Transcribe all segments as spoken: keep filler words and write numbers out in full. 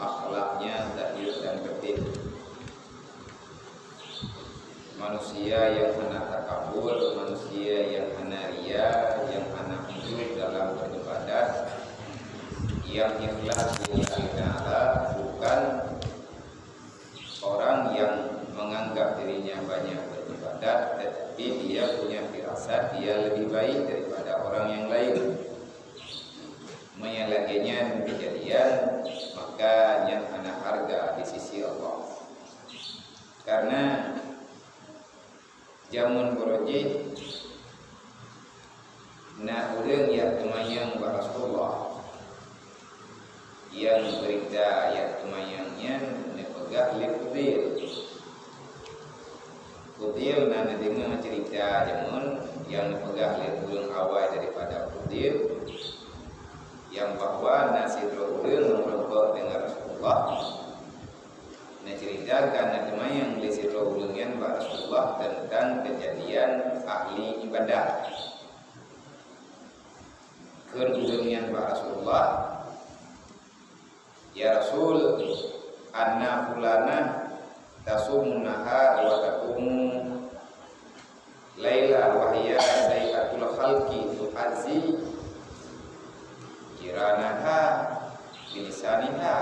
Akhlaknya zahir dan batin. Manusia yang hana takabur, manusia yang hana ria, yang hana ujub dalam beribadat, yang ikhlas lillahi ta'ala, bukan orang yang menganggap dirinya banyak beribadat, tetapi dia punya firasat dia lebih baik daripada orang yang lain. Meunyo lagée nyan kejadian, maka nyan hana harga di sisi Allah. Karena jameun baroe jih na ureuëng nyang teumanyong bak Rasulullah. Nyang beurita nyang teumanyong nyan neupeugah lé Fudil. Fudil na neudeungoe ceurita jameun nyang neupeugah lé ureuëng awai daripada Fudil, nyang bahwa na sidroe ureuëng meureumpok deungon Rasulullah. Neuceurita ka neuteumanyong lé sidroe ureuëng nyan bak Rasulullah teuntang keujadian ahli ibadat. Kheun ureuëng nyan bak Rasulullah, "Ya Rasul, anna fulanah tasumun nahar wa taqumu laila wa hiya sayyidatul khalqi tu'azzi jiranaha bilisaniha."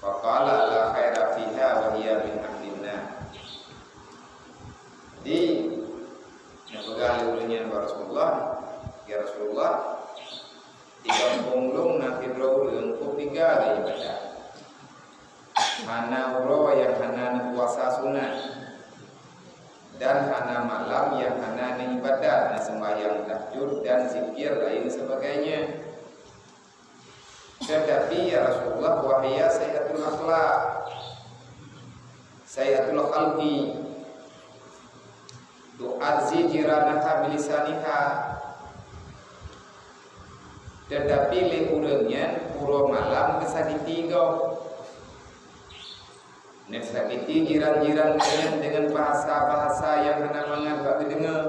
Faqala, "La khaira fiha wa hiya min ahlin nar." Jadi, neupeugah lé ureuëng nyan bak Rasulullah, "Ya Rasulullah, di gampông lôn na sidroe ureuëng peue piga lé ibadat. Hana uroe nyang hana neupuasa sunat, dan hana malam nyang hana neuibadat, neuseumbahyang tahajud dan zikir lain sebagainya. Tetapi, ya Rasulullah, wa hiya sayyidatul akhlak, sayyidatul khalqi, tu'azzi jiranaha bilisaniha." Tetapi lé ureuëng nyan uroe malam geusakiti gob. Neusakiti jiran-jiran geuh nyan deungon bahasa-bahasa nyang hana mangat bak geudeungoe.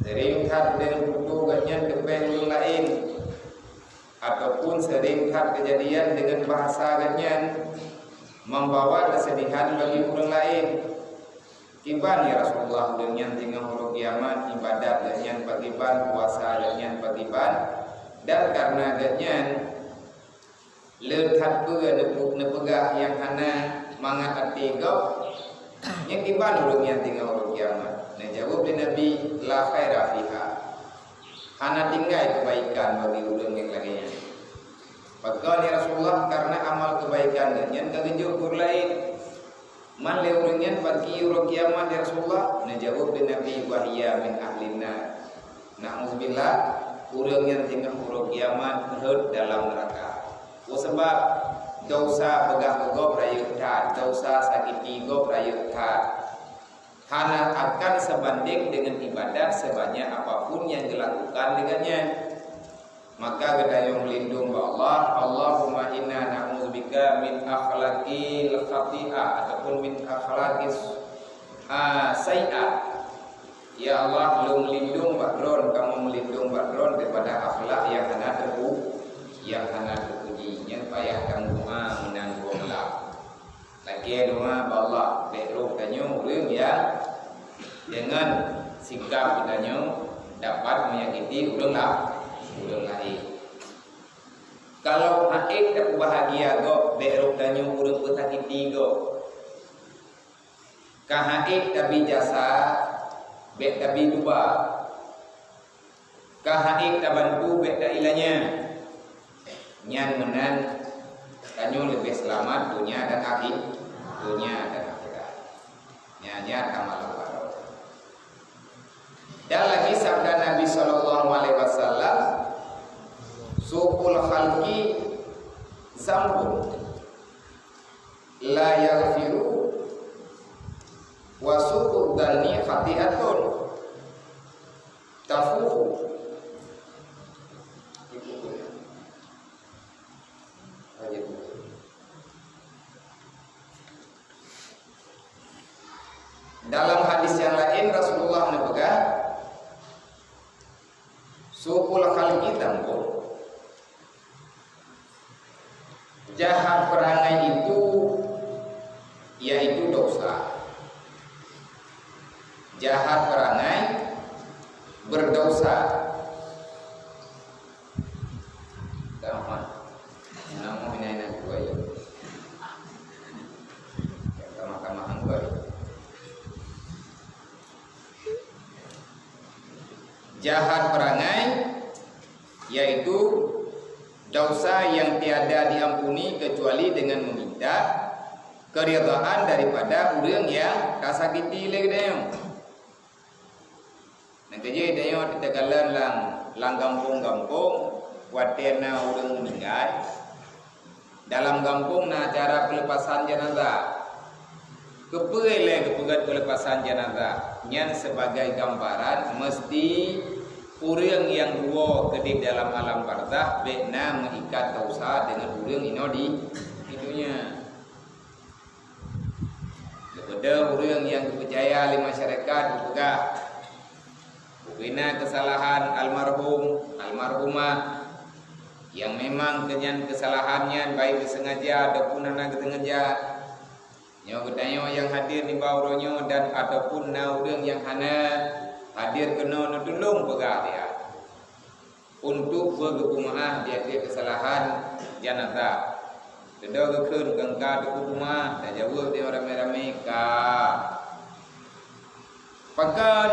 Seuring that deungon tutoe geuh nyan teupéh ureuëng laén, ataupun seuring that keujadian deungon bahasa geuh nyan membawa keusedihan bagi ureuëng laén. Kiban, ya Rasulullah, ureuëng nyan teungoh uroe kiamat, ibadat geuh nyan pakriban, puasa geuh nyan pakriban, dan kareuna geuh nyan le that peue neupeu-, neupeugah nyang hana mangat até gob, nyan kiban ureuëng nyan teungoh uroe kiamat? Neujaweueb lé Nabi, "La khaira fiha." Hana tinggai keubaikan bagi ureuëng nyang lagée nyan. Pakon, ya Rasulullah? Kareuna amal keubaikan geuh nyan ka geujok keu ureuëng laén. Man lé ureuëng nyan bagi uroe kiamat, ya Rasulullah? Neujaweueb lé Nabi, "Wa hiya min ahlin nar." Na'udzubillah, ureuëng nyan teungoh uroe kiamat rhot dalam neuraka. Peue sabab? Desya peugah keu gob rayeuk that, desya sakiti gob rayeuk that. Hana akan seubandéng deungon ibadat seubanyak apapun nyang geulakukan lé geuh nyan. Maka geutanyoe meulindong bak Allah, "Allahumma inna na'udzubika min akhlaqil khati'ah," ataupun "min akhlaqis, a, sai'ah." Ya Allah, lôn meulindong bak Droe, kamoe meulindong bak Droe daripada akhlak nyang hana teupu-, nyang hana teupuji. Nyan payah tameudoá meunan dua belah. Lagée doá bak Allah, bék rôh tanyoe ureuëng nyang deungon sikap geutanyoe dapat menyakiti ureuëng la-, ureuëng laén. Kalau hana ék tapeubahagia gob, bék rôh tanyoe ureuëng peusakiti gob. Ka hana ék tabi jasa, bék tabi tuba. Ka hana ék tabantu, bék tailanya. Nyan meunan tanyoe leubeh seulamat donya dan akhi-, donya dan akhirat. Nyan, nyan tamalak baroe. Dan lagi sabda Nabi sallallahu alaihi wasallam, "Su'ul khalqi dzambun la yaghfiru, wa su'udz dzanni khati'atun." Tafuhu. Dalam hadis nyang laén Rasulullah neupeugah, "Su'ul khalqi dzambun." Jahat perangai itu, yaitu dosa. Jahat perangai, berdosa. Gampang. Nama ini anak gua ya. Kamah-kamah gua. Jahat perangai, yaitu dosa yang tiada diampuni kecuali dengan meminta keridhaan daripada ureuëng nyang tasakiti lé geutanyoe. Nyang keujeuet tanyoe teukalon lam, lam gampông-gampông, watée na ureuëng meuninggai, dalam gampông na acara pelepasan jenazah. Keupeue lé geupeugét pelepasan jenazah? Nyan sebagai gambaran meusti ureuëng nyang duwoe keudeh dalam alam barzakh bék na meuikat dosa deungon ureuëng inoe di, di donya. Geubeudôh ureuëng nyang geupeucaya lé masyarakat geupeugah, bubena keusalahan almarhum, almarhumah, nyang memang keunyan keusalahan nyan baik geuseungaja ataupun hana geuseungaja. Nyoe geutanyoe nyang hadir nibak uroe nyoe dan ataupun na ureuëng nyang hana hadir keunoe, neutulông peugah dia. Untuk beugeupeumaáh di ateueh keusalahan janazah. Teudoe geukheun keu ka teupeupeumaáh, tajaweueb di ramé-ramé ka. Pakon?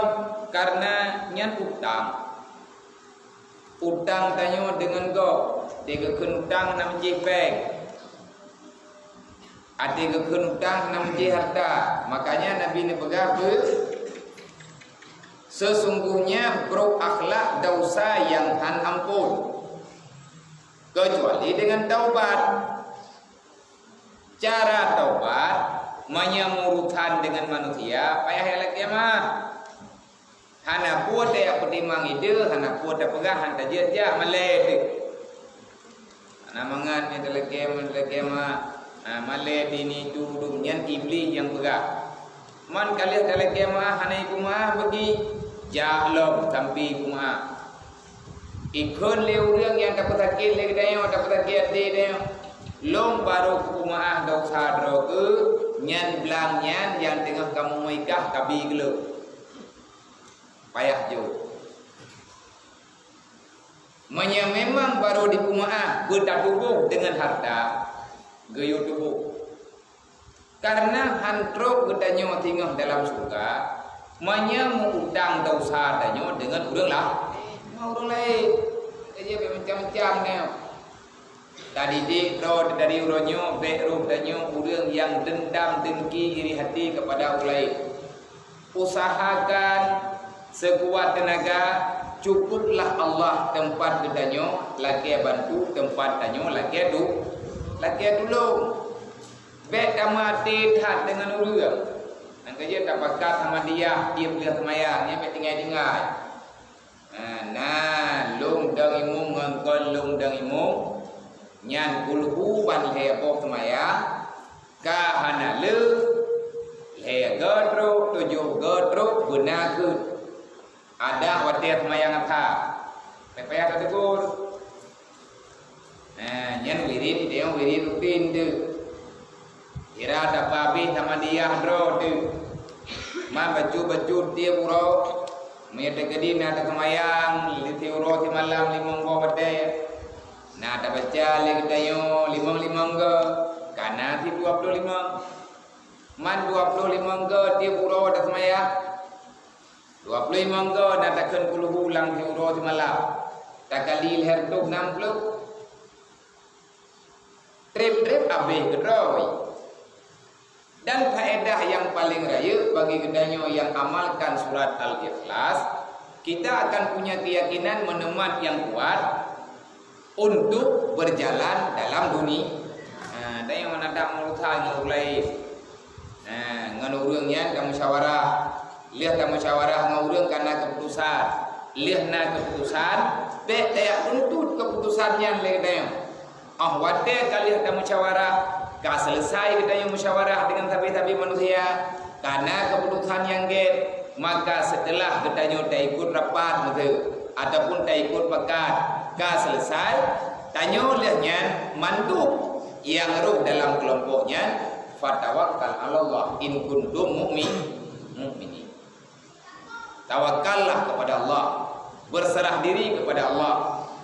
Kareuna nyan utang. Utang tanyoe deungon gob, di geukheun utang nam jih péng. Até geukheun utang hana meucé hareuta. Makanya Nabi neupeugah beu, "Sesungguhnya brok akhlak dosa nyang han ampôn, kecuali dengan taubat." Cara taubat, meunyoe meurusan dengan manusia, payah jak lakée meuáh. Hana peue tajak peutimang ide, hana peue tapeugah, han tajeuet jak malée teuh. Hana mangat nyan talakée, talakée ma, ha, malée dini tu dum nyan Iblih nyang peugah. Man ka lheueh talakée ma hana jipeumaáh bagi, jak lom sampoe peumaáh. Ikheun lé ureuëng nyang tapeusakét lé geutanyoe, tapeusakét até tanyoe. Lom barô kupeumaáh desya droe keuh, nyan blang nyan nyang teungoh kamoe meukah kabi keu lôn. Payah jôh. Meunyoe memang barô jipeumaáh, beutatubôh deungon hareuta, geuyue tubôh. Kareuna han trok geutanyoe singoh dalam syeuruga, meunyoe meu-utang desya tanyoe deungon ureuëng la-, deungon ureuëng laén. Jadi, macam-macam nyoe. Tadidik droe dari uroe nyoe, bék rôh tanyoe ureuëng nyang dendam, dengki, iri hati keupada ureuëng laén. Usahakan seukuat teunaga, cukuplah Allah teumpat geutanyoe lakée bantu, teumpat tanyoe lakée tu-, lakée tulông. Bék tameuaté that deungon ureuëng. Nyang keujeuet tapakat Ahmadiyah, tiep lheueh seumayang, nyan bék tinggai-tinggai. Na, na lôn dong imum ngon kon lôn dong imum, nyan kulhu ban lhée boh seumayang, ka hana lé, lhée goe trok, tujoh goe trok, beuna kheueh. Adak watée seumayang asar, bék payah tateugur. Nah, nyan wirid, tanyoe wirid rutin teuh. Sira tapeuhabéh Ahmadiyah droe teuh. Man bacut-bacut tiep uroe, meunyoe teukeudi na taseumayang, di siuroe simalam limong boh batée. Na tabaca lé geutanyoe limong-limong goe, ka na sidua ploh limong. Man dua ploh limong goe tiep uroe taseumayang. Dua ploh limong goe na takheun kulhu lam siuroe simalam. Takali lhée reutôh nam ploh. Treb-treb habéh keudroe. Dan faedah nyang paleng rayeuk bagi geutanyoe nyang amalkan surat Al-Ikhlas, kita akan punya keyakinan meunumat nyang kuat untuk berjalan dalam duni-, ha, dan nyang mana tak meurusan ngon ureuëng laén. Ha, ngon ureuëng nyan tamusyawarah. Lheueh tamusyawarah ngon ureuëng ka na keuputusan. Lheueh na keuputusan, bék tajak tuntut keuputusan nyan lé geutanyoe. Óh watée ka lheueh tamusyawarah, ka seuleusai geutanyoe musyawarah deungon sabe-sabe manusia, ka na keuputusan nyang gét, maka seuteulah geutanyoe taikot rapat meuteuk ataupun taikot pakat ka seuleusai, tanyoe lheueh nyan mandum Nyang rôh dalam keulompok nyan, "Fatawakkal 'alallah in kuntum mu'min-, mu'minin." Tawakallah kepada Allah, berserah diri kepada Allah.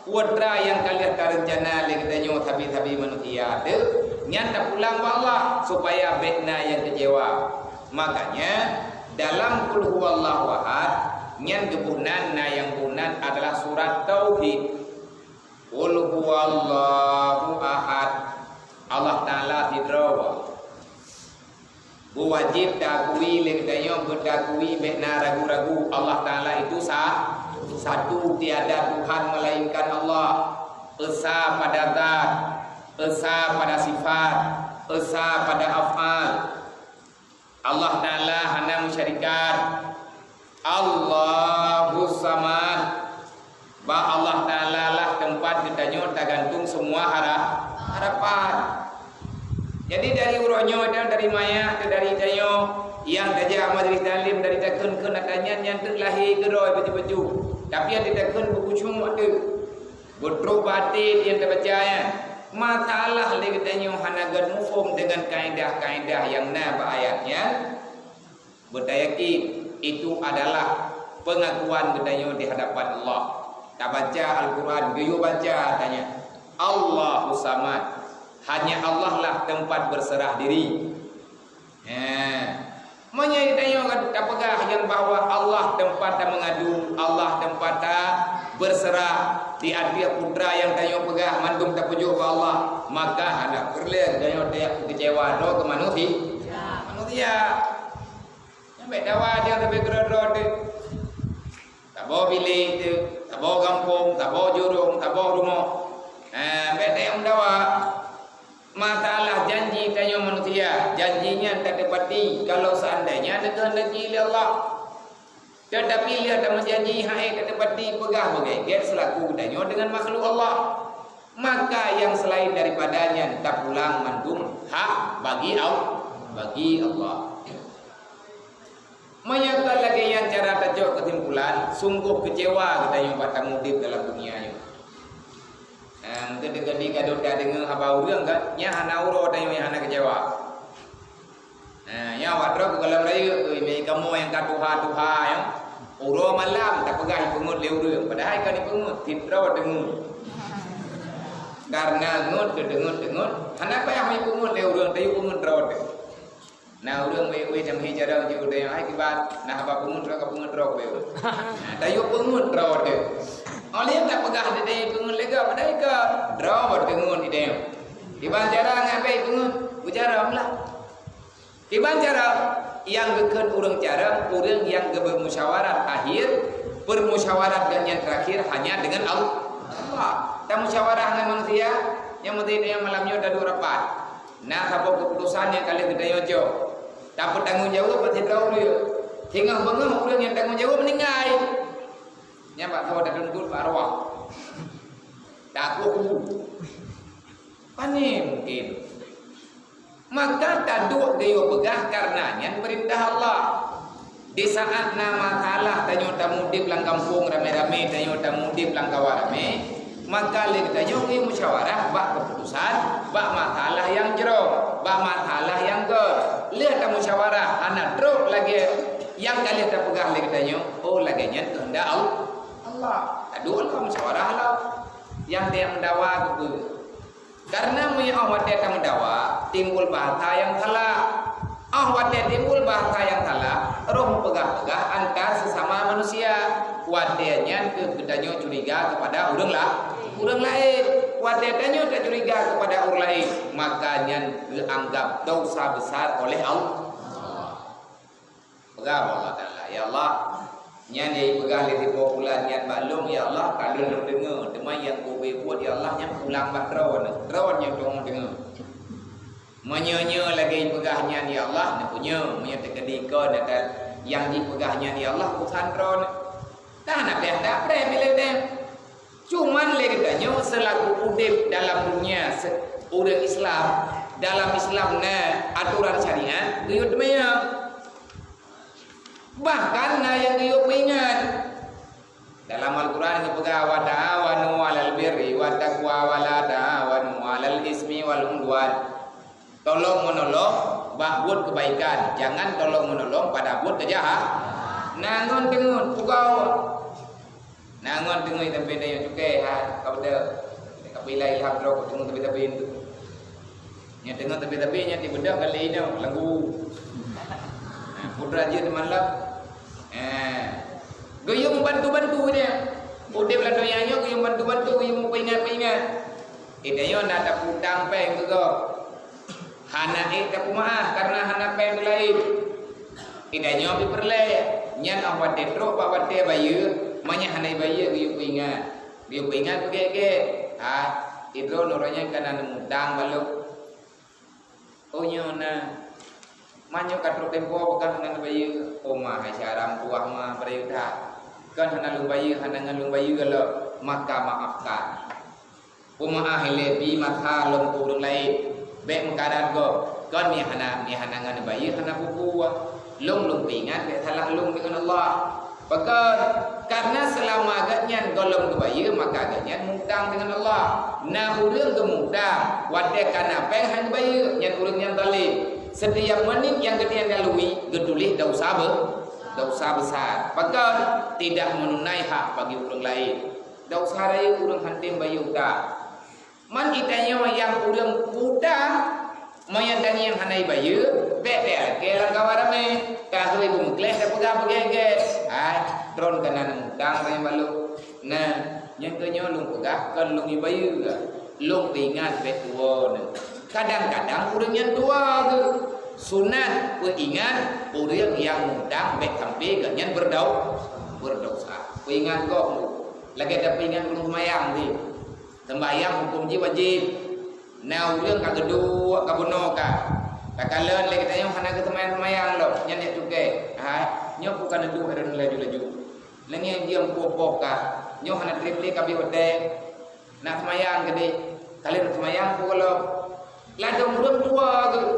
Peue atra nyang ka lheueh tareuncana lé geutanyoe sabe-sabe manusia teuh, nyan tapulang bak Allah, supaya bék na nyang keucewa. Makanya, dalam Qul Huwallahu Ahad, nyan geuboh nan, na nyang boh nan adalah surat Tauhid. Qul Huwallahu Ahad. Allah Taala sidroe. Beuwajéb taakui lé geutanyoe, beutaakui bék na ragu-ragu. Allah Taala itu sa-, satu, tiada Tuhan melainkan Allah. Esa pada zat, esa pada sifat, esa pada af'al. Allah Taala hana meusyarikat. Allahus Samad. Bak Allah Taala lah teumpat geutanyoe tagantung semua hara-, harapan. Jadi dari uroe nyoe dan dari manyak, dari tanyoe nyang tajak majelis taklim, dari takheun-kheun ata nyan, nyan teuk lahé keudroe baju-baju. Tapi nyang takheun bukhusyuk teuk. Beutrok bak até nyang tabaca nyan. Masalah lé geutanyoe hana geuet muphom deungon kaedah-kaedah nyang na bak ayat nyan. Beutayakin, itu adalah pengakuan geutanyoe di hadapan Allah. Tabaca Al-Quran, geuyue baca ata nyan, Allahus Samad. Hanya Allah lah teumpat berserah diri. Nah, meunyoe geutanyoe ka tapeugah nyang bahwa Allah teumpat tameungadu, Allah teumpat taberserah di ateueh peue atra nyang tanyoe peugah mandum tapeujôh bak Allah, maka hana peureulée geutanyoe takeucewa droe keu manusi-, manusia. Nyan bék dawa nyang leubeh keudroe-droe teuh. Saboh bilék teuh, saboh gampông, saboh jurông, saboh rumoh. Nah, bék teuh nyang meudawa. Masalah janji tanyoe manusia, janji nyan tateupati kalau seandainya teukeundaki lé Allah. Teutapi lheueh tameujanji han ék tateupati, peugah beugét-gét seulaku geutanyoe deungon makhluk Allah. Maka nyang seulaén daripada nyan tapulang mandum hak bagi Al-, bagi Allah. Meunyoe kon lagée nyan cara tacok keusimpulan, sunggoh keucewa geutanyoe bak tameuudeb dalam dunia nyoe. Nah, mungken teukeudi ka dota deungoe haba ureuëng kan, nyan hana uroe tanyoe nyang hana keucewa. Nah, nyan awak droe keu gohlom rayeuk, "Ui, mé kamoe nyang ka tuha-tuha nyoe, uroe malam tapeugah ipeungeut lé ureuëng, padahai kon ipeungeut, sidroe teungeut." Kareuna ngeut teudeungeut-deungeut, hana payah ipeungeut lé ureuëng, tayue peungeut droe teuh. Na ureuëng wéh-wéh nyang meuhi carông jeuet udeb, hai kiban, na haba peungeut droe ka peungeut droe wéh. Na tayue peungeut droe teuh. Óh lheueh tapeugah teuh peungeut lé gob, padahai kon droe teungeut idéh. Kiban cara ngon abée peungeut, beucarông lah. Kiban cara nyang geukheun ureuëng carông, ureuëng nyang geubeurmusyawarah akhir, peurmusyawarah geuh nyan terakhir hanya deungon Allah. Tamusyawarah ngon manusia, nyang meunting nyang malam nyoe taduek rapat. Na saboh keuputosan nyang ka lheueh geutanyoe cok. Tapeutanggong jaweueb bak sidroe ureuëng. Singoh beungoh ureuëng nyang tanggong jaweueb meuninggai. Nyan bak saboh tatuntut bak arwah. Takueh kubu. Pane mungken. Maka taduek geuyue peugah kareuna nyan peurintah Allah. Di saat na masalah, tanyoe tamudeb lam gampông ramé-ramé, tanyoe tamudeb lam kawa ramé, maka lé geutanyoe geumusyawarah bak keuputusan, bak masalah nyang jroh, bak masalah nyang gét. Lheueh tamusyawarah hana trok lagée nyang ka lheueh tapeugah lé geutanyoe, oh, lagée nyan keuheundak Allah. Allah. Taduek lom musyawarah lom. Nyang teuh meudawa keupeue? Kareuna meunyoe 'oh watée tameudawa, timbul bahasa nyang salah. 'Oh watée timbul bahasa nyang salah, roh meupeugah-peugah antar sesama manusia. Watée nyan kheueh geutanyoe curiga keupada ureuëng la-, ureuëng laén. Watée tanyoe tacuriga keupada ureuëng laén, maka nyan geuanggab desya besar oleh Allah. Peugah bak Allah Taala, "Ya Allah, nyan nyang jipeugah lé sipo pulan nyan bak lôn, ya Allah, ka lôn deungoe, teuma nyang kubuet, ya Allah, nyan pulang bak droeneuh, droeneuh nyang deungoe." Meunyoe nyoe lagée jipeugah nyan, ya Allah, neupeunyoe, meunyoe teukeudi kon nyang jipeugah nyan, ya Allah, urusan droeneuh. Dah na payah tapreh piléh teuh. Cuman lé geutanyoe seulaku udeb dalam dunia se-, ureuëng Islam, dalam Islam na atoran syariat, geuyue teumanyong. Bahkan na nyang geuyue peuingat. Dalam Al-Quran geupeugah, "Wa ta'awanu 'alal birri wat taqwa wa la ta'awanu 'alal ismi wal 'udwan. Tolong-menolong bak buet keubaikan, jangan tolong-menolong pada buet keujahat. Na ngon teungeut, peugah. Na ngon teungeut tapi nyang cukai, ha, ka beutôi. Ka pih ilham droe teungeut tapi-tapi tu. Nyang teungeut tapi-tapi nyang tibeudôh kali nyoe lagu. Nah, putra jeuet malam. Eh, geuyue bantu-bantu nyan. Udeb lam donya nyoe geuyue bantu-bantu, geuyue peuingat-peuingat. Di tanyoe na tapeuutang péng keu gob. Hana ék tapeumaáh kareuna hana péng laén. Di tanyoe pih peureulée, nyan óh watée trok bak watée bayeue, meunyo hana bayeue geuyue peuingat. Geuyue peuingat peugét-gét. Ha, sidroe nurot nyan ka na neumutang bak lôn. Oh, nyoe na. Meunyoe ka trok tempo, pakon hana neubayeue? Oh, ma, hai syaram tuah ma, beurayeuk that. Kon hana lôn bayeue, hana ngon lôn bayeue lom, maka maafkan. Peumaáh ilée bi masa lom keu ureuëng laén. Bék meukarat gob. Kon mi hana, mi hana ngon neubayeue, hana peue-peue. Lôn, lôn peuingat bék salah lôn deungon Allah. Pakon? Kareuna seulama gobnyan gohlom geubayeue, maka gobnyan mutang deungon Allah. Na ureuëng geumutang, watée ka na péng han geubayeue, nyan ureuëng nyan zalim. Setiap menit nyang gobnyan lalui, geutuléh desya be-, desya besar. Pakon? Tidak menunai hak bagi ureuëng laén. Desya rayeuk ureuëng han tem bayeue utang. Man geutanyoe nyang ureuëng utang, meunyo tangieng hana ibayeue, bék teualakée lam kawan ramé. Ka hôi beumeukleh tapeugah beugét-gét. Hai, droen ka na neumutang lagée balo. Nah, nyang keu nyoe lôn peugah kon lôn ibayeue. Lôn peuingat bék tuwoe neuh. Kadang-kadang ureuëng nyan tuwoe geuh. Sunat peuingat ureuëng nyang mutang bék sampai gobnyan beudau-, beudesya. Peuingat gob lagée tapeuingat ureuëng seumayang tadi. Seumbahyang huköm jih wajéb. Na ureuëng ka geuduek ka bunoe ka. Takalon lé geutanyoe hana geuseumayang-seumayang lom, nyan jak cukai. Hai, nyoe peue ka neuduek ureuëng laju-laju. Leungéng jeuem poh-poh ka. Nyoe hana treb lé ka bih watée. Nak seumayang keudeh. Ka lheueh seumayang peue gohlom. Ladôm ureuëng tuwoe geuh.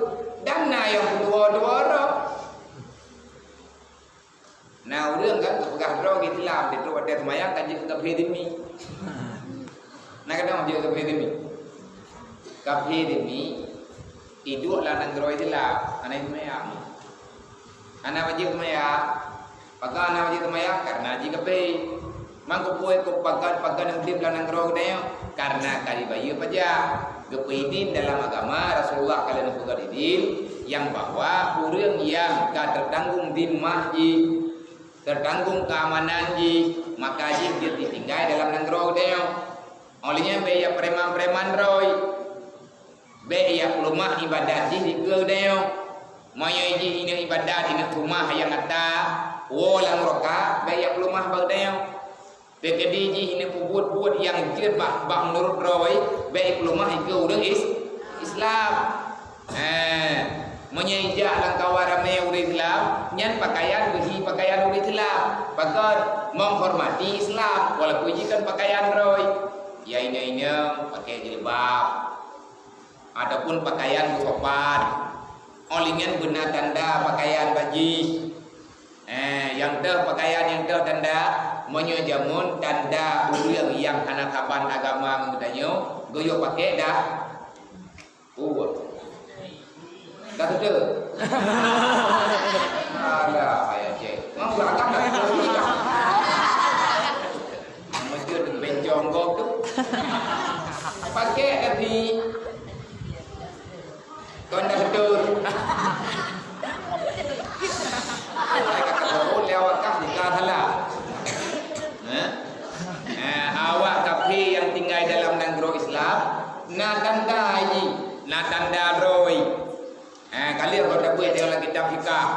Dan na nyang peutuwoe-tuwoe droe. Na ureuëng kan geupeugah droe geuh Islam, di trok watée seumayang ka jeuet keu kafé zimmi. Na kadang jeuet keu kafé zimmi. Kafé zimmi iduek lam nanggroe Islam, hana seumayang. Hana wajéb seumayang. Pakon hana wajéb seumayang? Kareuna jih kafé. Mangko peue keu pakon-pakon udeb lam nanggroe geutanyoe? Kareuna ka jibayeue pajak. Geupeuidin dalam agama, Rasulullah ka lheueh neupeugah idin, nyang bahwa ureuëng nyang ka teutanggong zimmah jih, teutanggong keamanan jih, maka jih jeuet jitinggai dalam nanggroe geutanyoe. Óh lheueh nyan bék jak preman-preman droe. Bék jak peuleumah ibadat jih dikeue geutanyoe. Meunyoe jih inong ibadat, inong peuleumah nyang ata, woe lam nuraka, bék jak peuleumah bak geutanyoe. Teukeudi jih inong peubuet-buet nyang jeuet bak, bak meunurot droe, bék ipeuleumah ikeue ureuëng Is-, Islam. Eh, meunyoe ijak lam kawan ramé ureuëng Islam, nyan pakaian beuhi pakaian ureuëng Islam. Pakon? Menghormati Islam, walaupun jih kon pakaian droe. Ya inong-inong pakai jilbab. Ataupun pakaian beusopan. Óh lheueh nyan beuna tanda pakaian bak jih. Eh, nyang teuh pakaian nyang teuh tanda, meunyoe jameun tanda ureuëng nyang hana saban agama ngon geutanyoe, geuyue pakai dah. Oh. Dah beutôi. Alah, ayah cek. Mau belakang dah beutôi. Meunyoe bencong gob tu. Pakai tapi Kon dah beutôi. Kata orang lewat kah bukan salah. Eh? Eh, awak kafé nyang tinggai dalam nanggroe Islam, na tanda jih, na tanda droe. Eh, ka lheueh lôn tapeugah dalam kitab fikah.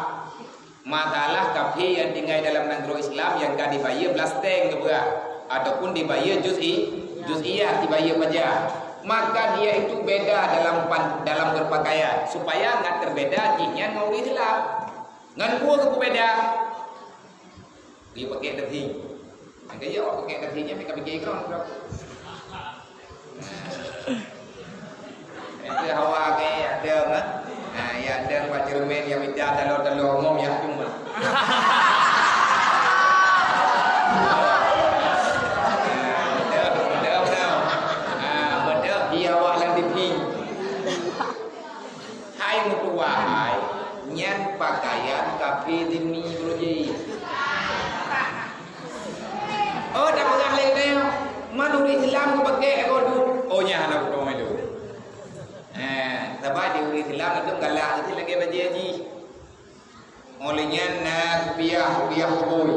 Masalah kafé nyang tinggai dalam nanggroe Islam nyang ka dibayeue blah siteng keu beurah, ataupun dibayeue juz'i-, juz'iyah, dibayeue pajak, maka dia itu beda dalam pan-, dalam berpakaian, supaya ngat teubeda jih nyan ngon ureuëng Islam. Ngon peue geupeubeda? Geuyue pakai daging. Nyang keu awak pakai daging nyan ka pike keudroe. Itu hawa ke ya deng, eh? Nah, ya deng bak cermin yang minta talo-talo umum ya cuma. Betul, betul, betul. Ah, betul. Di awak lam T V Meutuwah hai, nyan pakaian kafé zimmi, bro jih. Oh, tapeugah lé geutanyoe, man ureueng Islam geupakè lagoe tu. Oh, nyan hana peue lom. Eh, sabab di ureueng Islam tu galak geutanyoe lagèe bajèe jih. Óh lheueh nyan na kupiah, kupiah koboi.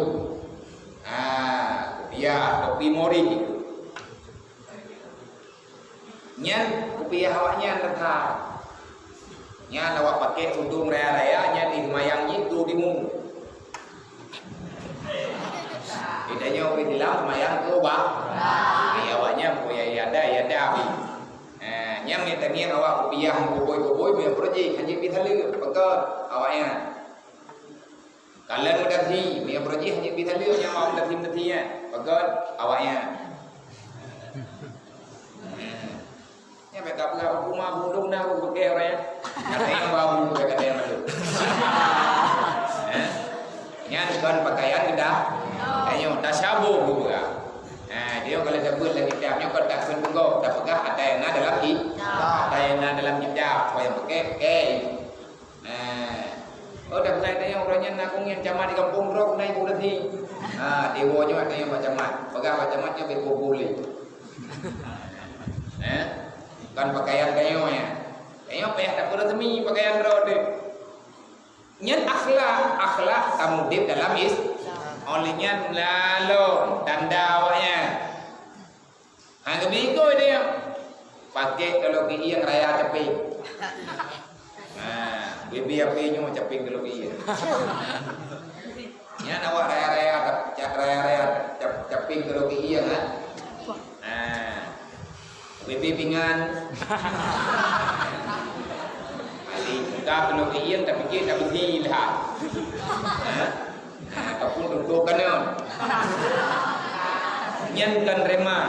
Ah, kupiah, topi mori. Nyan kupiah awaknyan that. Nyan awak pakè udông raya-raya, nyan di seumayang jih tu di mu. Di tanyoe ureueng Islam seumayang tu bah. Di awaknyan pun ya, ya ada, ya ada. Eh, nyan meutangieng awak kupiah, koboi-koboi, meunan peureujih, hanjeuet pih saleuem, pakon awaknyan. Kalon meudafi, meunyoe beureuji hana bisa lé nyang mau meudafi-dafi nyan. Pakon awaknyan. Nyan bèk ka peugah, "Aku mah bundung na, aku peugah orang nyan." Kata nyang babu, bukan kata nyang lalu. Eh? Nyan kon pakaian geudah. Tanyoe tasyabuh geupeugah. Ha, dia kalau sebut lagi kitab, nyoe kon takheun peugah, tapeugah ata nyang na dalam ki-, ata nyang na dalam kitab. Apa yang pakai? Pakai. Nah, oh, dah peugah tanya, ureueng nyan na kong nyang camat di gampông droe, na ibu reti. Ha, dewa nyoe tanya bak camat. Peugah bak camat nyoe bèk pukul lé. Eh? Kon pakaian tanyoe nyan. Tanyoe payah tapeurasmi pakaian droe teuh. Nyan akhlak, akhlak tamudeb dalam Is-, oleh nyan lalom tanda awaknyan. Ha, geubi ikôt dia. Pakai kalau keuieng raya caping. Ha, bibi api nyoe caping kalau keuieng. Nyan awak raya-raya cap-, cap-, raya-raya cap-, caping kalau keuieng, ha. Ha. Bibi pingan. Ali muka kalau keuieng tapi dia tak besi dah. Ha. Nah, ataupun untuk kanan. Nyan kan rema.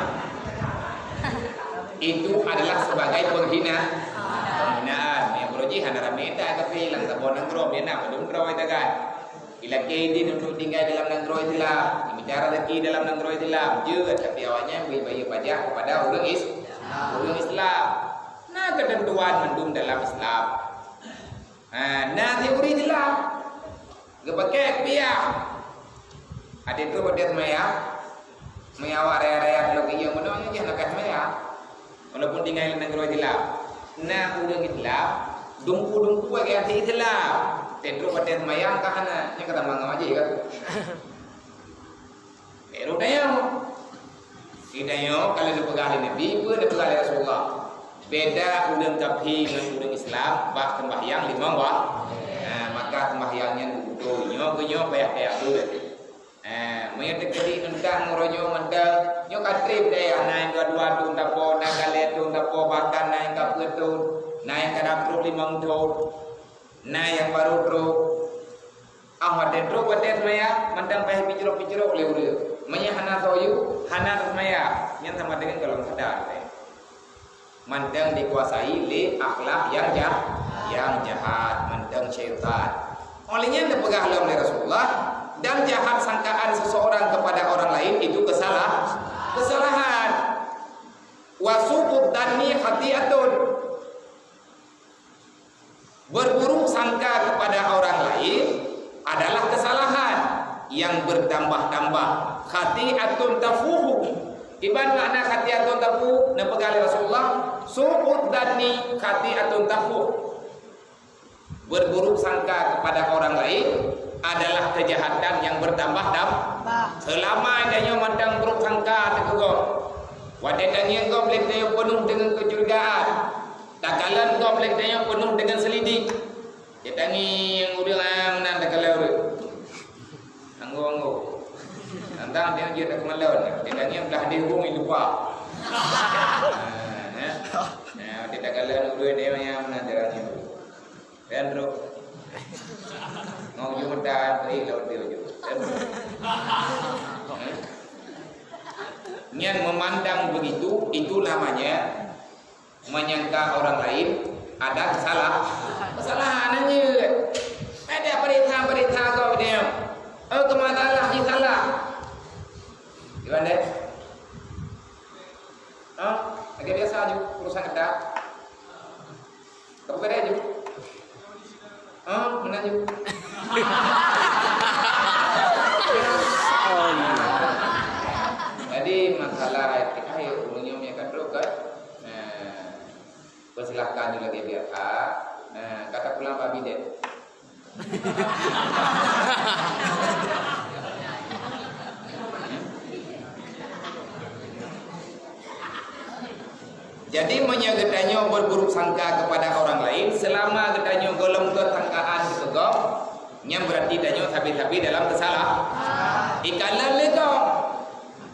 Itu adalah sebagai penghina-, penghinaan. Nyang beureuji hana ramé dah, tapi lam saboh nanggroe, dia nak padum droe dah kan. Ilakèe idin untuk tinggai dalam nanggroe Islam, bicara rezeki dalam nanggroe Islam, jeuet, tapi awaknyan bri bayeu pajak kepada ureueng Is-, ureueng Islam. Nah, ketentuan mandum dalam Islam. Ha, na teori Islam. Geupakai kupiah. Até tu pada semaya. Meunyoe awak raya-raya lôn keuieng bunoe nyoe jih hana ka semaya. Walaupun tinggai lam nanggroe Islam. Na ureueng Islam, dungku-dungku bagi até Islam. Até tu pada semaya ka hana, nyan ka tamong até ka. Baru tanya. Di tanyoe, kalau neupeugah lé Nabi, peue neupeugah lé Rasulullah? Beda ureueng kafé ngon ureueng Islam bak sembahyang limong wa-, nah, maka sembahyang nyan beutôi. Nyoe keu nyoe payah-payah beut. Eh, meunyoe teukeudi teuntang uroe nyoe mantong, nyoe ka trép deh, na nyang dua-dua thon tapo, na ka lhèe thon tapo, bahkan na nyang ka peuet thon, na nyang ka na ploh limong thon, na nyang baru trok. Ah, watèe trok watèe seumaya, mantong payah picrok-picrok lé ureueng. Meunyoe hana soe yue, hana seumaya, nyan sama deungon golom sadar teh. Mantong dikuasai lé akhlak nyang jah-, nyang jahat, mantong syaitan. Oleh nyan neupeugah lom lé Rasulullah, dan jahat sangkaan seseorang kepada orang lain itu kesalah-, kesalahan. Wa su'ud dhanni khati'atun. Berburuk sangka kepada orang lain adalah kesalahan yang bertambah-tambah. Khati'atun tafuhu. Iban makna khati'atun tafuhu, neupeugah lé Rasulullah, su'ud dhanni khati'atun tafuh. Berburuk sangka kepada orang lain adalah kejahatan yang bertambah-tambah. Selama tanyoe mantong buruk sangka teuh keu gob, watèe tangieng gob lé tanyoe peunoh deungon keucurigaan, takalon gob lé tanyoe peunoh deungon selidik. Tangieng ureueng meunan takalon ureueng. Anggo-anggo. Tantang dia jeuet takeumalon. Dia tanya belah dia hubung itu pa. Nah, nah. Nah, dia tak kalah dua dia yang mana dia ni. Dan bro. Mau jumpa dah, pergi lawan dia je. Dan bro. Nyan memandang begitu, itu namanya menyangka orang lain ada salah, kesalahan aja. Ada berita-berita kau dia. Oh, kemasalah di salah. Gimana deh? Hah? Lagi biasa aja urusan kita. Kamu beda aja. Jadi masalah etika ya, ureueng nyoe meunyo ka trok kan. Nah, persilakan lagi biasa. Nah, kata pulang babi deh. Jadi, meunyoe geutanyoe berburuk sangka kepada orang lain, selama geutanyoe gohlom teusangkaan keu gob, nyan berarti tanyoe sabe-sabe dalam keusalahan. Ikalon lé gob.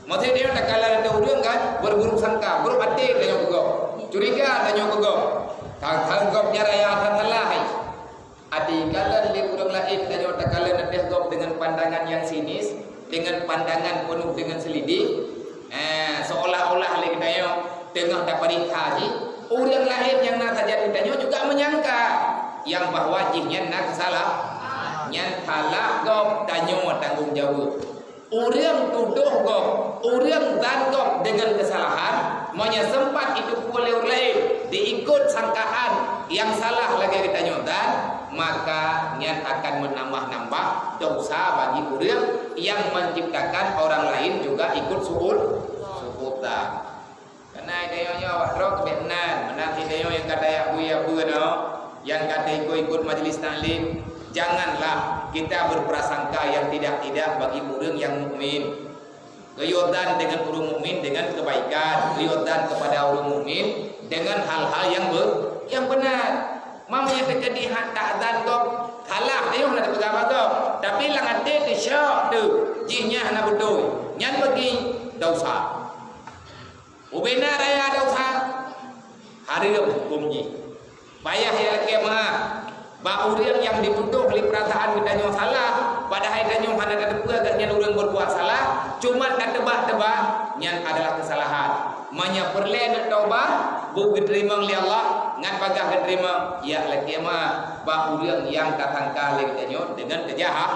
Maksud tanyoe takalon ateueh ureueng kan, berburuk sangka, buruk até tanyoe keu gob. Curiga tanyoe keu gob. Hal-hal gob nyan raya that salah. Até ikalon lé ureueng laén, tanyoe takalon ateueh gob dengan pandangan yang sinis, dengan pandangan penuh dengan selidih, eh, seolah-olah lé geutanyoe teungoh tapeuriksa jih. Ureueng laén nyang na sajan geutanyoe juga menyangka nyang bahwa jih nyan na keusala-, nyan salah gob, tanyoe tanggong jaweueb. Ureueng tudoh gob, ureueng zan gob deungon keusalahan, meunyoe seumpat jiteupeue lé ureueng laén, jiikot sangkaan nyang salah lagée geutanyoe zan, maka nyan akan meunambah-nambah desya bagi ureueng nyang menciptakan orang lain juga ikut su'ud-, su'udzan. Karena tanyoe nyoe awak droe keubiet nan, meunan tanyoe nyang ka tajak bui-bui nyoe, nyang ka taikot-ikot majlis taklim, janganlah kita berprasangka yang tidak-tidak bagi ureueng nyang mukmin. Geuyue zan deungon ureueng mukmin dengan kebaikan, geuyue zan kepada ureueng mukmin dengan hal-hal yang be-, yang benar. Meunyoe teukeudi hana tazan gob, salah, tanyoe hana tapeugah bak gob, tapi lam até teusyok teuh, jih nyan hana beutôi, nyan bagi desya. Ubena raya desya, hareuem huköm jih. Payah jak lakée meu'ah bak ureueng nyang jitudôh lé peurasaan geutanyoe salah, padahai tanyoe hana tateupeue gobnyan ureueng berbuat salah, cuma tateuba-teuba, nyan adalah keusalahan. Meunyoe peureulée neuk taubat, beu geuteurimong lé Allah, ngat bagaih geuteurimong, jak lakée meu'ah bak ureueng nyang tasangka lé geutanyoe deungon keujahat.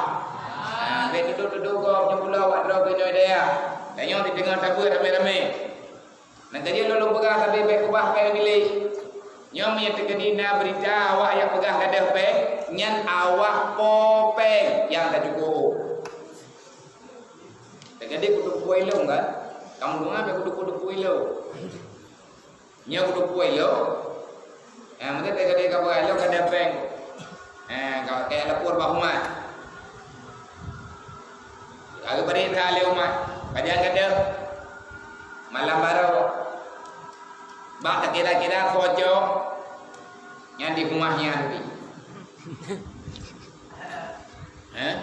Nah, bék tudoh-tudoh gob nyoe pula awak droe keunoe daya. Tanyoe sideungoe tabeuet ramé-ramé. Nyang ka jeuet lôn peugah sabe bék keubah péng bilék. Nyoe meunyoe teukeudi na beurita awak nyang peugah gadôh péng, nyan awak po péng nyang ka cukup. Teukeudi kuteupue ilong kan? Kamoe deungoe bék kuteupue-teupue ilong. Nyoe kuteupue ilong. Eh, mungken teukeudi ka peugah ilong gadôh péng. Eh, ka, ka lapor bak umat. Ka geupeurintah lé umat, pajan gadôh malam baroe. Bak takira-kira soe cok nyan di rumah nyan pih. Hah?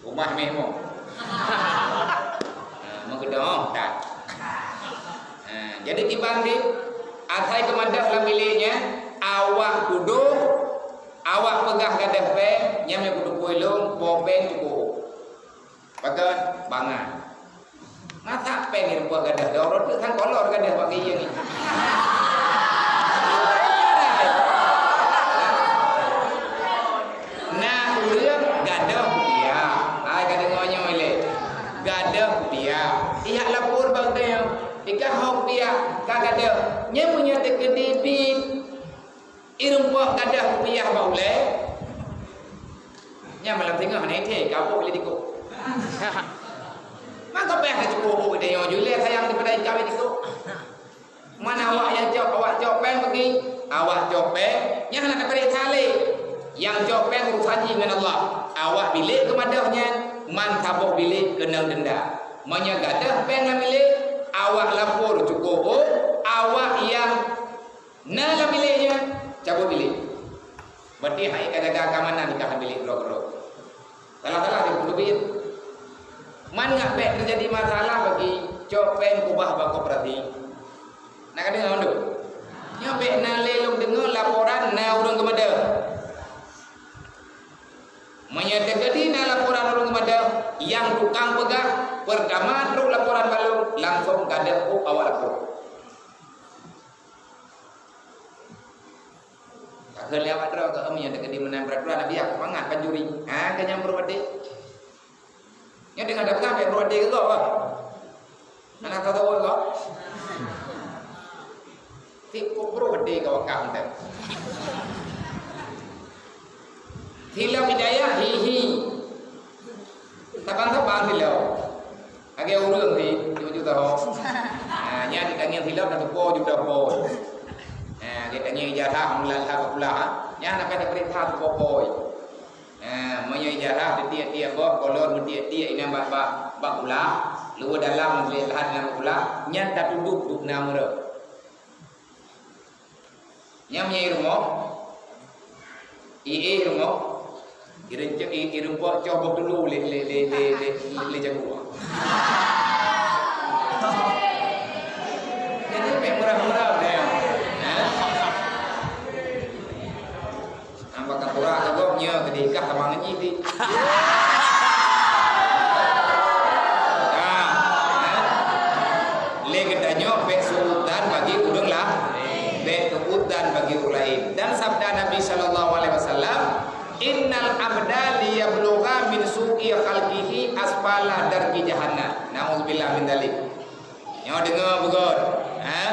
Rumah meh mo. Ha, meukeudong that. Ha, jadi kiban di asai keumantöng lam bilék nyan, awak tudoh, awak peugah gadôh péng, nyan meunyoe kuteupue ilong, po péng cukup. Pakon? Bangai. Masa péng di rumpok gadôh, dua reutôh sang kolor gadôh bak kayée ni. Na ureueng gadôh kupiah. Hai, ka deungoe nyoe lé. Gadôh kupiah. Ihak lapor bak geutanyoe. Ikah ho kupiah, ka gadôh. Nyan meunyoe teukeudi bit. Ireumpok gadôh kupiah bak ulée. Nyan malam singoh hana ité, ka boh lé diko. Maka payah teucukôh geutanyoe ju lé sayang daripada ikam diko. Mana awak nyang cok, awak cok péng bagi, awak cok péng, nyan hana tapeuriksa lé. Nyang cok péng urusan jih ngon Allah. Awak bilék keumadôh nyan, man saboh bilék keunong deunda. Meunyoe gadôh péng lam bilék, awak lapor cukôh, awak nyang na lam bilék nyan, cabot bilék. Berarti hai ka jaga keamanan di dalam bilék keudroe-keudroe. Salah-salah di keubit. Man ngat bék teujadi masalah bagi cok péng kubah bak koperasi. Na ka deungoe tu? Nyoe bék na lé lôn deungoe laporan na ureueng keumadôh. Meunyoe teukeudi na laporan ureueng keumadôh, nyang tukang peugah, peurtama trok laporan bak lôn, langsong gadôh awak lapor. Takheun lé awak droe keu meunyoe teukeudi meunan peuraturan, Nabi aku mangat pancuri. Ha, keu nyang peuruwati. Nyoe teungoh tapeugah bék peuruwati keu gob, bah. Hana tatawa gob. Tiep peuruwati keu wakah teuh. Silop hidayah, hi, hi. Saban-saban silop. Lagèe ureueng di, di ujoe tahun. Ha, nyan tangieng silop dah teupo, ujoe dah po. Ha, lagèe tangieng ijazah meulat-lat bak kulah, ha. Nyan akan diperintah teupo poi. Ha, meunyoe ijazah teutiek-tiek boh, kolon meutiek-tiek inan bak, bak, bak kulah, luweue dalam lé lahat inan bak kulah, nyan tatudôh duek na meureuh. Nyang meunyoe i rumoh, i, i rumoh, i rencek, i, i rumpok coh boh tulu lé, lé, lé, lé, lé, lé jagoe. Jadi, bèk murah-murah deh. Ha? Nampak ka kurang ke gobnyan, keudéh kah tamang nyan di. Nah, ha? Lé geutanyoe bèk su'udzan bagi ureueng lah, bèk su'udzan bagi ureueng laén. Dan sabda Nabi sallallahu alaihi wasallam, "Innal abda liyablugha min su'i khalqihi asfala darki jahannam." Naudzubillah min dzalik. Nyoe deungoe beugöt, ha?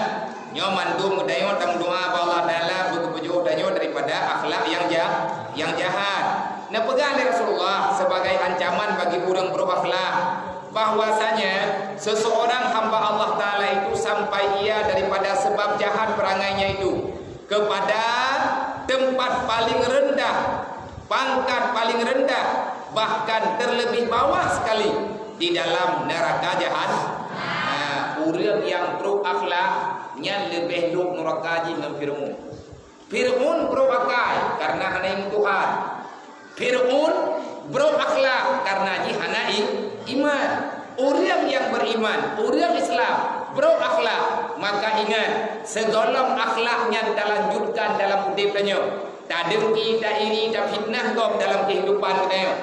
Nyoe mandum geutanyoe tameudoa bak Allah Taala beugeupeujôh tanyoe daripada akhlak nyang ja-, nyang jahat. Neupeugah lé Rasulullah sebagai ancaman bagi ureueng brok akhlak, bahwasanya seseorang hamba Allah Taala itu sampai ia daripada sebab jahat perangainya itu kepada tempat paling rendah, pangkat paling rendah, bahkan terlebih bawah sekali di dalam neraka jahan-, nah, ureueng nyang brok akhlak nyan leubeh lhok nuraka jih ngon Fir'aun. Fir'aun brok akai karena hana iman Tuhan. Fir'aun brok akhlak karena jih hana i-, iman. Ureueng nyang beriman, ureueng Islam, brok akhlak, maka ingat, seugolom akhlak nyan talanjutkan dalam udép tanyoe, tadengki, tairi, tafitnah gob dalam keuhidupan geutanyoe.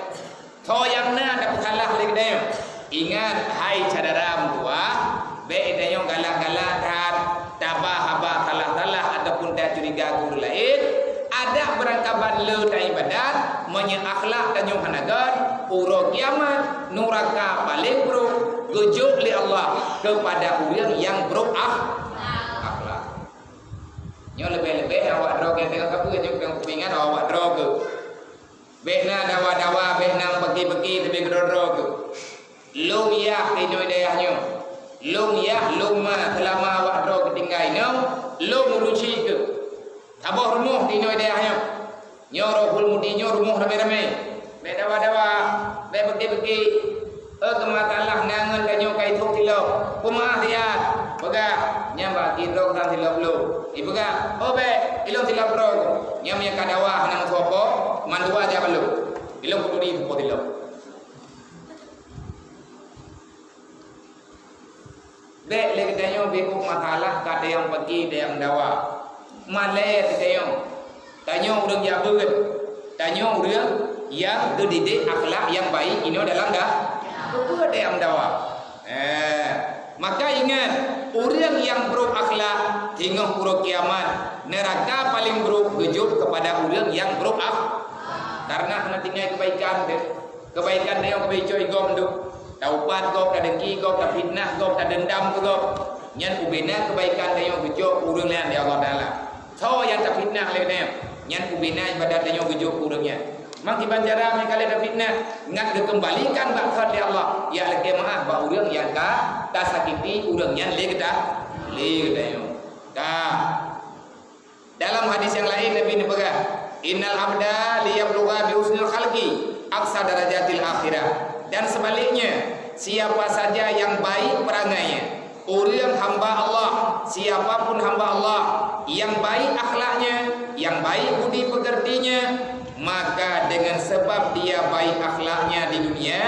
Soe nyang na tapeusalah lé geutanyoe, ingat, hai syedara meutuwah, bèk geutanyoe galak-galak that taba haba salah-salah ataupun tacuriga keu ureueng laén. Adak beurangkaban le taibadat, meunyoe akhlak tanyoe hana göt, uroe kiamat, nuraka paleng brok, geujok lé Allah keupada ureueng nyang brok akh-, akhlak. Nyoe leubeh-leubeh awak droe nyang teuka kapeue, nyoe nyang kupeuingat awak droe. Bèk na dawa-dawa, bèk na peuki-peuki, leubeh keudroe-droe kheueh. Lôn yah inoe dayah nyoe. Lôn yah, lôn ma, seulama awak droe geutinggai nyoe, lôn urusi kheueh. Saboh rumoh di inoe dayah nyoe. Nyoe Rohul Mudi nyoe rumoh ramé-ramé. Bèk dawa-dawa, bèk peuki-peuki. Eh, keu masalah na ngon tanyoe ka ithok silop. Peumaah siat. Peugah, nyan bak sidroe sang silop lôn. Ipeugah, "Oh, bèk, ilôn silop droe." Nyan meunyo ka dawa hana meusoe po, mandua jak bak lôn. Ilôn kuturi soe po silop. Bèk lé geutanyoe beuet masalah ka tayang peuki, tayang dawa. Malèe geutanyoe. Tanyoe ureueng jak beuet. Tanyoe ureueng nyang geudidik akhlak nyang baik inoe dalam da-, keupeue tayang dawa. Eh, maka ingat, ureueng nyang brok akhlak, teungoh uroe kiamat, neuraka paleng brok geujok keupada ureueng nyang brok akh-, karena hana tinggai keubaikan deh. Keubaikan tanyoe keubaikan gob deh. Taupat gob, tadengki gob, tafitnah gob, tadeundam keu gob. Nyan ubena keubaikan tanyoe geujok ureueng laén di Allah Taala. Soe nyang tafitnah lé geutanyoe, nyan ubena ibadat tanyoe geujok ureueng nyan. Maka kiban cara meunyo ka lheueh tafitnah, ngat geukeumbalikan bak kheun lé Allah, ya lakèe meu'ah bak ureueng nyang ka tasakiti ureueng nyan lé geuta-, lé geutanyoe. Ka. Dalam hadis nyang laén Nabi neupeugah, "Innal abda liyablugha bi husnil khalqi aqsa darajatil akhirah." Dan sebaliknya, siapa saja yang baik perangainya, ureueng hamba Allah, siapa pun hamba Allah, yang baik akhlaknya, yang baik budi pekertinya, maka dengan sebab dia baik akhlaknya di dunia,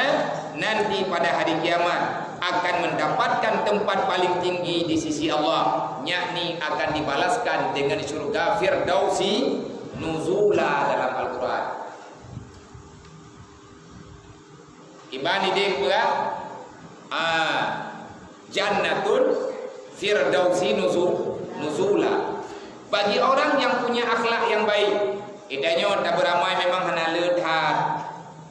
nanti pada hari kiamat akan mendapatkan tempat paling tinggi di sisi Allah, yakni akan dibalaskan dengan syurga Firdausi nuzula dalam Al-Quran. Iban idéh peugah, ah, Jannatul Firdausi nuzu-, nuzula. Bagi orang yang punya akhlak yang baik, geutanyoe tabeuramai memang hana le that.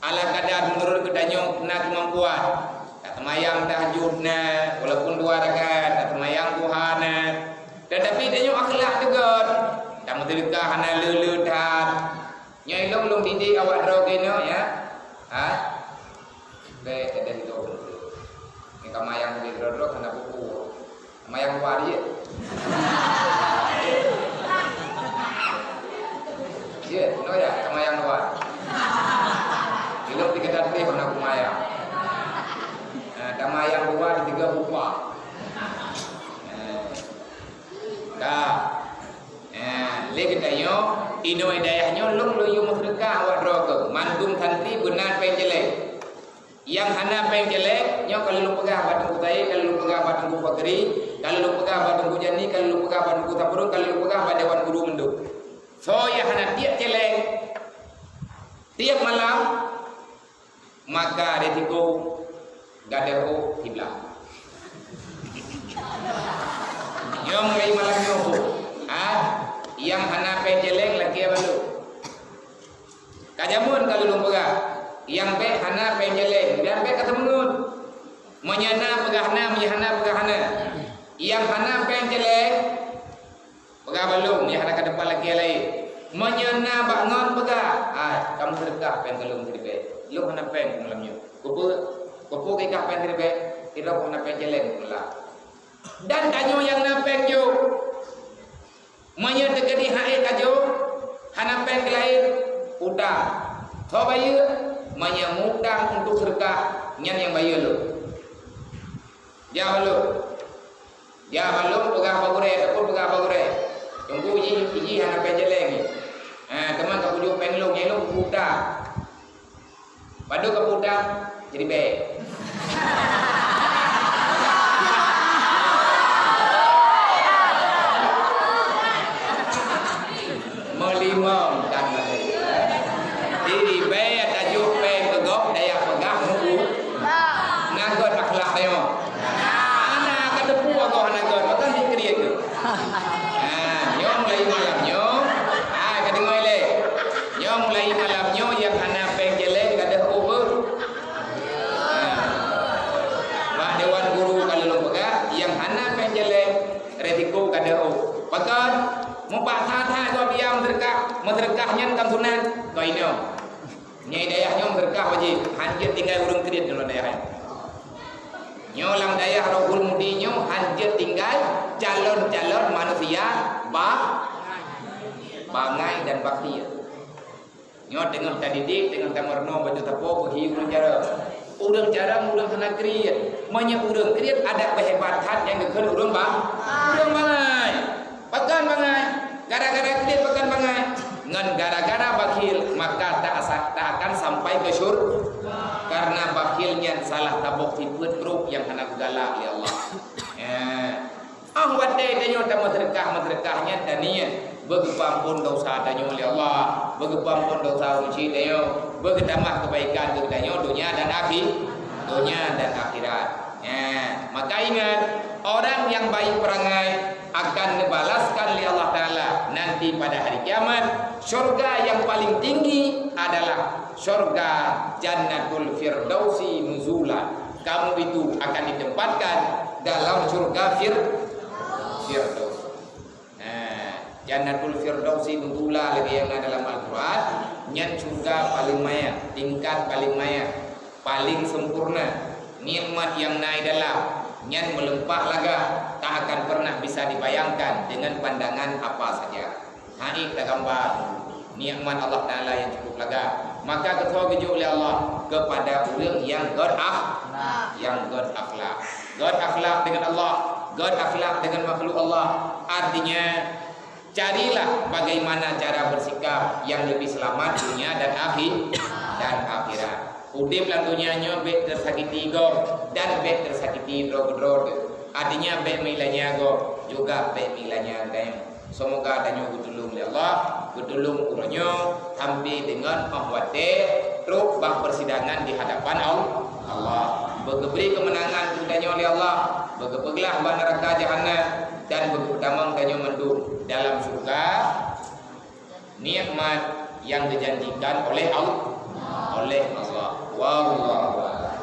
Ala kadar meunurot geutanyoe na keumampuan. Taseumayang tahajud na, walaupun dua rakaat, taseumayang duha na. Tetapi tanyoe akhlak teuh göt. Tameuseudeukah hana le-le that. Nyoe ilôn lôn didik Awak droe keunoe, ya. Ha? Bèk teudeungo. Ni ka mayang di droe-droe hana buku. Mayang luwa jih. Ya, no ya, mayang luwa. Ilong tiga tadi mana aku mayang. Nah, ada mayang luwa di tiga rupa. Nah. Ka. Eh, lé geutanyoe, inoe dayah nyoe lôn lôn yue meuseudeukah awak droe keuh. Mandum santri beuna péng céléng. Nyang hana péng céléng, nyoe ka lôn peugah bak Teungku Said, ka lôn peugah bak Teungku Fakri, ka lôn peugah bak Teungku Jani, ka lôn peugah bak Teungku Sapeurueng, ka lôn peugah bak dewan guru mandum. Soe nyang hana tiep céléng, tiep malam, maka risiko gadôh ôk siblah. Nyoe mulai malam nyoe, ha? Nyang hana péng céléng lakèe balu. Ka jameun ka lôn peugah, nyang bèk hana péng céléng, dan bèk ka teumeungon. Meunyoe na peugah na, meunyoe hana peugah hana. Nyang hana péng céléng, peugah bak lôn, nyang hana ka teumpat lakèe laén. Meunyoe na bak ngon peugah, "Hai, kamoe seudeukah péng keu lôn siribèe. Lôn hana péng malam nyoe." Keupeue, keupeue keu kah péng siribèe? Sidroe hana péng céléng pula. Dan tanyoe nyang na péng jok. Meunyoe teukeudi hai ka jok, hana péng keu laén, utang. Soe bayeue? Meunyoe mutang untuk seudeukah, nyan nyang bayeue lôn. Jak bak lôn. Jak bak lôn peugah bak gurèe, ataupun peugah bak gurèe. Teungku jih, jih hana péng céléng. Ha, teuma ka kujok péng lôn, nyan lôn kupeue utang. Padub ka peue utang? Jadi bèk. Meulimong dan meulimong. Siribèe tajok péng keu gob, dayah peugah mubu. Ngon göt akhlak tanyoe. Hana ka teupeu gob hana göt, maka jikriet tu. Ha, nyoe mulai malam nyoe. Ha, ka deungö lé. Nyoe mulai malam nyoe nyang hana péng céléng gadôh ôk. Ha. Bak dewan guru ka lôn peugah, nyang hana péng céléng, risiko gadôh ôk. Pakon? Meupaksa that gob dia meuseudeukah, meuseudeukah nyan kon sunat, kon inong. Nyoe dayah nyoe meuseudeukah wajéb, hanjeuet tinggai ureueng kriet dalam dayah nyoe. Nyoe lam dayah Rohul Mudi nyoe hanjeuet tinggai calon-calon manusia ba-, bangai dan bakhil. Nyoe teungoh tadidik, teungoh tameurunoe baju sapo beuhi ureueng carông. Ureueng carông, ureueng hana kriet. Meunyoe ureueng kriet adak beuhebat that nyang geukheun ureueng ba-, ureueng bangai. Pakon bangai? Gara-gara kriet pakon bangai? Ngon gara-gara bakhil, maka ta asa-, ta akan sampai keu syur-, karena bakhil nyan salah saboh sifeuet brôk nyang hana geugalak lé Allah. Ya. Ah, watèe tanyoe tameuseudeukah, meuseudeukah nyan taniet beugeupeuampon desya tanyoe lé Allah, beugeupeuampon desya ureueng syik tanyoe, beugeutamah keubaikan keu tanyoe donya dan akhi-, donya dan akhirat. Nah, maka ingat, orang yang baik perangai akan dibalaskan lé Allah Taala nanti pada hari kiamat. Syurga yang paling tinggi adalah syurga Jannatul Firdausi nuzula. Kamu itu akan ditempatkan dalam syurga Fir-, Firdaus. Nah, Jannatul Firdausi nuzula lagèe nyang na dalam Al-Quran, nyan syurga paling maya, tingkat paling maya, paling sempurna. Nikmat nyang na di dalam nyan meulimpah lagak, tak akan pernah bisa dibayangkan dengan pandangan apa saja. Hana ék tagambang nikmat Allah Taala nyang cukup lagak. Maka keu soe geujok lé Allah? Kepada ureueng nyang göt akh-, nyang göt akhlak. Göt akhlak dengan Allah, göt akhlak dengan makhluk Allah. Artinya, carilah bagaimana cara bersikap yang lebih selamat dunia dan akhi-, dan akhirat. Udép lam donya nyoe bèk teusakiti gob dan bèk teusakiti droe keudroe teuh. Artinya bèk meuilanya gob, juga bèk meuilanya geutanyoe. Seumoga tanyoe geutulông lé Allah, geutulông uroe nyoe sampai deungon óh watèe trok bak persidangan di hadapan Al-, Allah. Beugeubri keumeunangan keu tanyoe lé Allah, beugeupeuglah bak neuraka Jahannam, dan beugeutamong tanyoe mandum dalam syurga nikmat nyang geujanjikan oleh Al-, oleh Allah. Wallahu a'lam.